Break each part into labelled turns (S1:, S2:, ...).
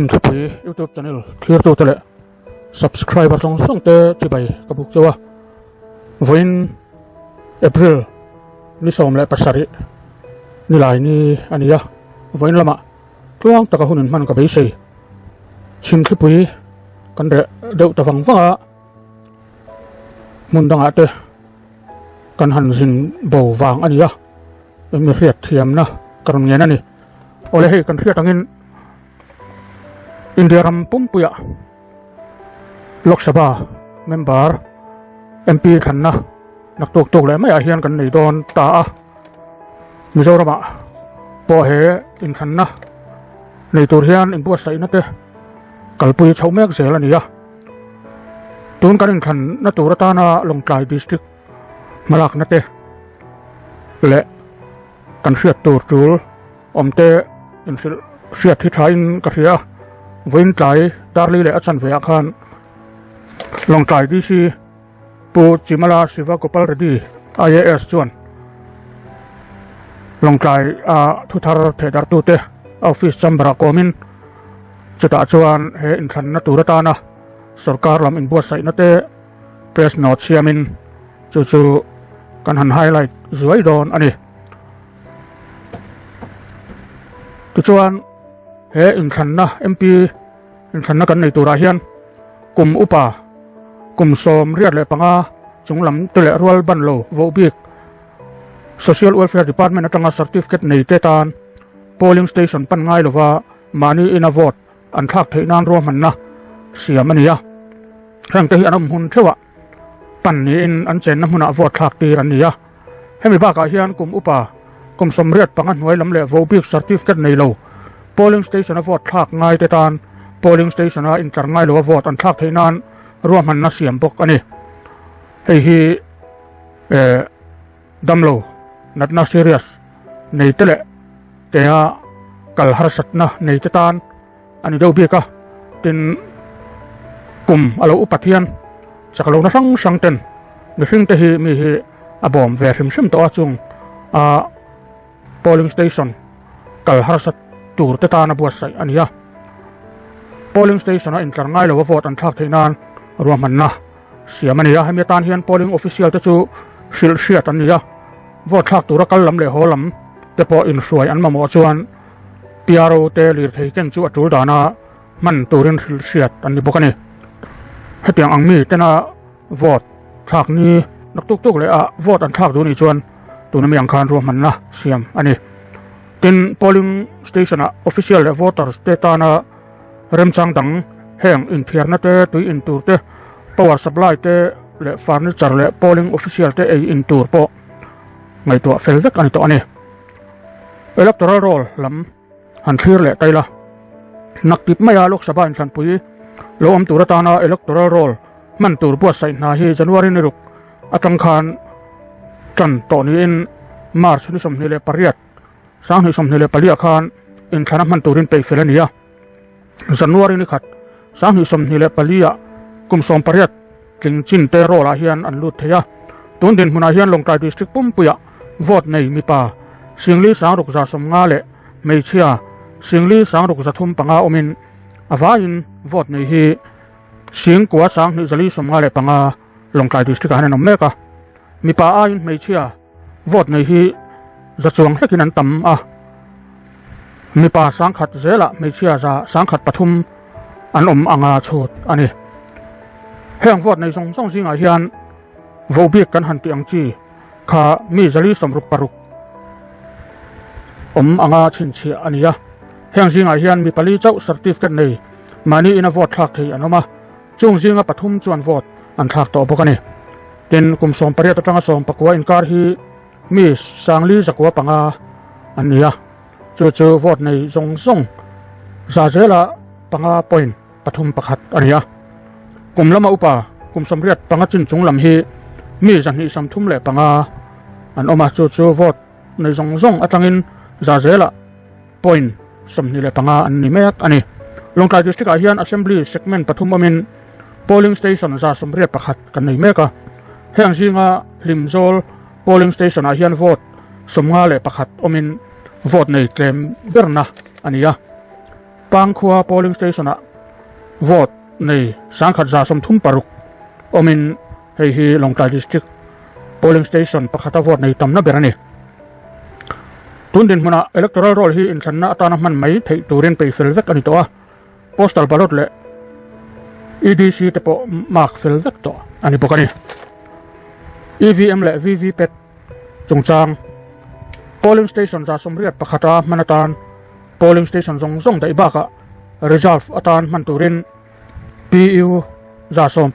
S1: Chhimthupui YouTube channel thlirtute leh subscriber zawng zawng te chibai ka buk chauh a. Vawiin April ni 17 nilai ni a ni a, vawiin lamah tluang taka hun inhman ka beisei. Chhimthlipui kan reh deuh ta vang vang a, hmun dangah te kan han zin bo vang a ni a, mi hriat thiamna ka rawn ngen a ni. Awle hei kan hriat angin India ram pumpuiah Lok Sabha member MP thlanna naktuk tuk leh maiah hian kan nei dawn ta a. Mizoramah pawh he inthlanna nei tur hian inbuatsaihna te kalpui chho mek zel a ni a. Tun kan inthlanna tur atana Lawngtlai District hmalakna te leh Kan hriat tur tul awm te inhrilh hriat hi thain ka hria a, vawiin tlai Darli leh a chanve ah khan Lawngtlai DC Pu Chimala Siva Gopal Reddy IAS chuan Lawngtlai a thuthar thehdarhtute a office chamber ah kawmin chutah chuan he inthlanna tur atana sorkar lam inbuatsaihna te press note siamin chu chu kan han highlight zuai dawn a ni. Tichuan he inthlanna MP inthlanna kan nei turah hian kum upa kum 75 chung lam te leh rual ban lo voh bik Social Welfare Department atanga certificate nei te tan polling station pan ngai lova mahni ina vote an thlak theih nan ruahmanna siam a ni a. Heng te hi an awm hun theuhah pan niin an chenna hmunah vote thlak tir an ni a. Hemi bakah hian kum upa kum 85 hnuai lam leh vote bik certificate nei lo polling station a vote thlak ngai te tan polling station a intlar ngai lo a vote an thlak theih nan ruahmanna siam bawk a ni. Hei hi eh damlo natna serious nei te leh kea kal harsatna nei te tan a ni deuh bik a, tin kum a lo upat hian chak lohna hrang hrang ten mihring te hi mi hi a bawm ve hrim hrim tawh a chung a polling station kal harsat tur te tan a buatsaih a ni a, polling station a intlar ngai lo a vote an thlak theih nan ruahmanna siam a ni a, hemi atan hian polling official te chu hrilh hriat an ni a, vote thlak tura kal lam leh haw lam te pawh inhruai an mamawh chuan PRO te lirthei ken chu a tul dana hman turin hrilh hriat an ni bawk a ni. Hetiang ang mi tena vote thlak ni nak tuk tuk leh a vote an thlak duh nih chuan tuna mi ang khan ruahmanna siam a ni. Tin, polling station ah official leh voters te tana remchang dang heng inthiarna te, tui in tur te, power supply te leh furniture leh polling official te ei in tur pawh ngaihtuah fel vek a ni tawh a ni. Electoral roll lam han thlir leh ta ila, naktip maia Lok Sabha inthlanpui lo awm tur atana electoral roll hman tur buatsaih hna hi January ni ruk atang khan tan tawh niin March ni 28, 2024 khan inthlana hman turin peih fel a ni a. January ni khat, 2024 ah kum 18 tling chin te roll ah hian an lut thei a. Tun dinhmunah hian Lawngtlai District pumpuiah vote nei mipa 5650 leh hmeichhia 5635 awmin a vaiin vote nei hi 9255 Lawngtlai District ah hian an awm mek a. Mipa aiin hmeichhia Vote nei hi za chuang hlekin an tam a, mipa 1000 zelah hmeichhia za 1003 an awm anga chhut a ni. Heng vote nei zawng zawng zingah hian voh bik kan han tih ang chi kha mi 466 awm anga chhinchhiah a ni a. Heng zingah hian mi pali chauh certificate nei mahni ina vote thlak thei an awm a. Chung zinga pathum chuan vote an thlak tawh bawk a ni. Tin, kum 18 atanga 19 inkar hi mi 4,405 an ni a, chu chu vote nei zawng zawng za zela panga point pathum pakhat a ni a. Kum lama upa kum 85 chin chung lam hi mi 235 an awm a, chu chu vote nei zawng zawng atangin za zela point 25 an ni mek a ni. Lawngtlai District ah hian Assembly segment pathum awmin Polling Station 181 kan nei mek a. Heng zinga Hlimzawl Polling Station ah hian vote 51 awmin vote nei tlem berna a ni a. Pangkhua polling station-ah vote nei 1136 awmin hei hi Lawngtlai District polling station pakhata vote nei tamna ber a ni. Tun dinhmunah electoral roll hi inthlanna atana hman mai theih turin peihfel vek a ni tawh a, postal ballot leh EDC te pawh mark fel vek tawh a ni bawk a ni. EVM leh VVPAT chungchang polling station 81 a hman atan polling station zawng zawng daih bakah reserve atan hman turin PU 19,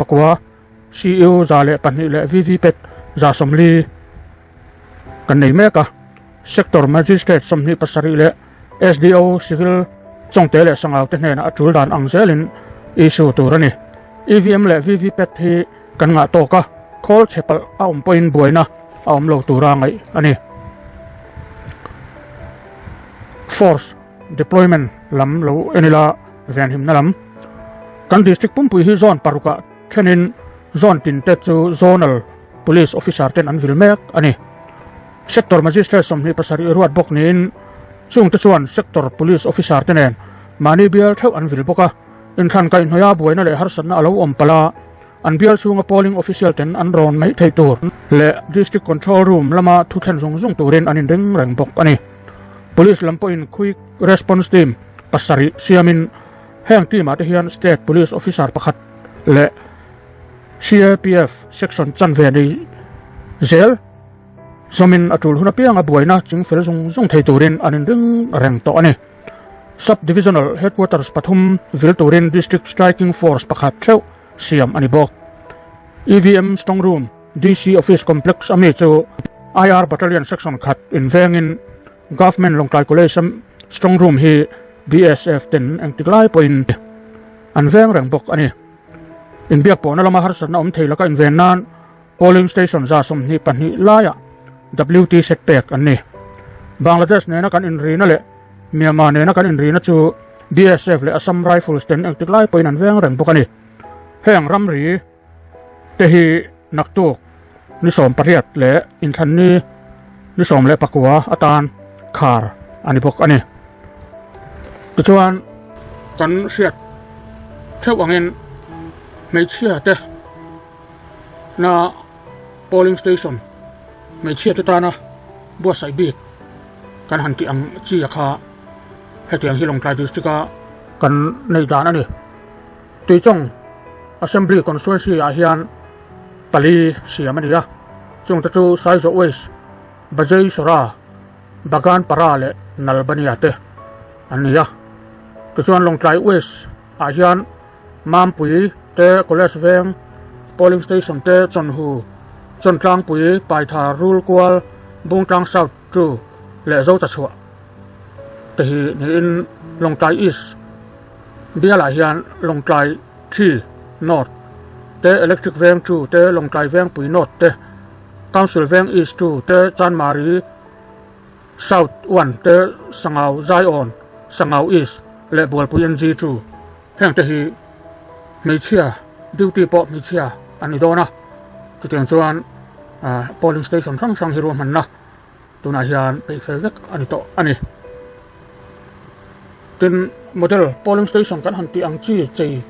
S1: CU 102 leh VVPAT 40 kan nei mek a. Sector Magistrate 27 leh SDO Civil Chawngte leh Sangau te hnenah a tul dan ang zelin issue tur a ni. EVM leh VVPAT hi kan ngah tawk a, khawl chhe palh a awm pawhin buaina a awm lo tura ngaih a ni. Force deployment lam lo en ila venhimna lam. Kan district pumpui hi zone parukah thenin zone tin te chu zonal police officer ten an vil mek a ni. Sector Magistrate 27 ruat bawk niin chungte chuan Sector Police Officer te nen mahni bial theuh an vil bawk a, inthlan kaihhnawih a buaina leh harsatna a lo awm palh a, an bial chhunga polling official ten an rawn mai thei tur leh District Control Room lama thu thlen zung zung turin an inring reng bawk a ni. Police lam pawhin Quick Response Team pasarih siamin heng team ah te hian State Police Officer pakhat leh CAPF Section chanve nei zel Zawmin a tul hun apianga buaina chingfel zung zung thei turin an inring reng tawh a ni. Sub Divisional Headquarters pathum vil turin District Striking Force pakhat theuh siam a ni bawk. EVM Strong Room, DC Office Complex ami chu IR Battalion Section khat invengin Government Lawngtlai College a Strong Room hi BSF ten engtik lai pawhin an veng reng bawk a ni. Inbiak pawhna lama harsatna awm thei laka inven nan Polling station 22 laiah WT set pek an ni. Bangladesh nena kan inrina leh Myanmar nena kan inrina chu BSF leh Assam Rifles ten engtik lai pawhin an veng reng bawk a ni. Heng ramri te hi naktuk ni 18 leh inthlan ni ni 19 atan khar a ni bawk a ni. Tichuan kan hriat theuh angin hmeichhia te na polling station hmeichhia te tana buatsaih bik kan han tih ang chi a kha hetiang hi Lawngtlai district a kan neih dan a ni. Tuichawng Assembly constituency ah hian pali siam a ni a, chungte chu Saizawh West, Bajeisora, Bagan Para leh Nalbania te an ni a. Tichuan Lawngtlai West ah hian Mampui te College Veng Polling Station te Chawnhu, Chawntlangpui, Paitha, Rulkual, Bungtlang South chu leh Zochachhuah te hi niin Lawngtlai East bialah hian Lawngtlai Thi North te Electric Veng chu te Lawngtlai Vengpui North te Council Veng East chu te Chanmari South One te Sangau Zion, Sangau East leh Bualpui NG chu heng te hi hmeichhia duty pawh hmeichhia an ni dawn a, chutiang chuan polling station hrang hrang hi ruahmanna tunah hian peih fel vek a ni tawh a ni. Tin, model polling station kan han tih ang chi chei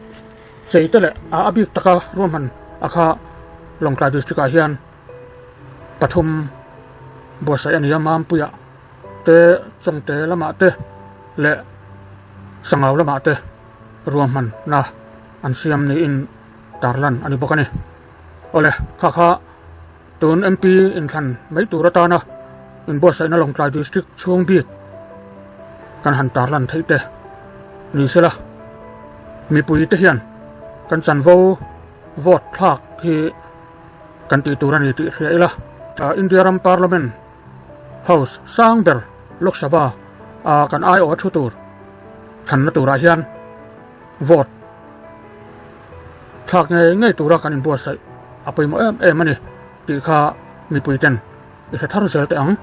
S1: chei te leh a bik taka ruahman a kha Lawngtlai district ah hian pathum buatsaih a ni a, Mampuia te, Chawngte lamah te leh Sangau lamah te ruahmanna an siam niin tarlan a ni bawk a ni. Awle, kha kha tun MP inthlan mai tur atana inbuatsaihna Lawngtlai District chhung bik kan han tarlan theih te ni sela, mipui te hian kan chanvo vote thlak hi kan tih tur a ni tih hria ila. India ram Parliament House sang ber Lok Sabha a kan aiawh a thu tur thlanna turah hian vote thlak ngei ngei tura kan inbuatsaih a pawimawh em em a ni tih kha mipui ten i hre thar zel teh ang.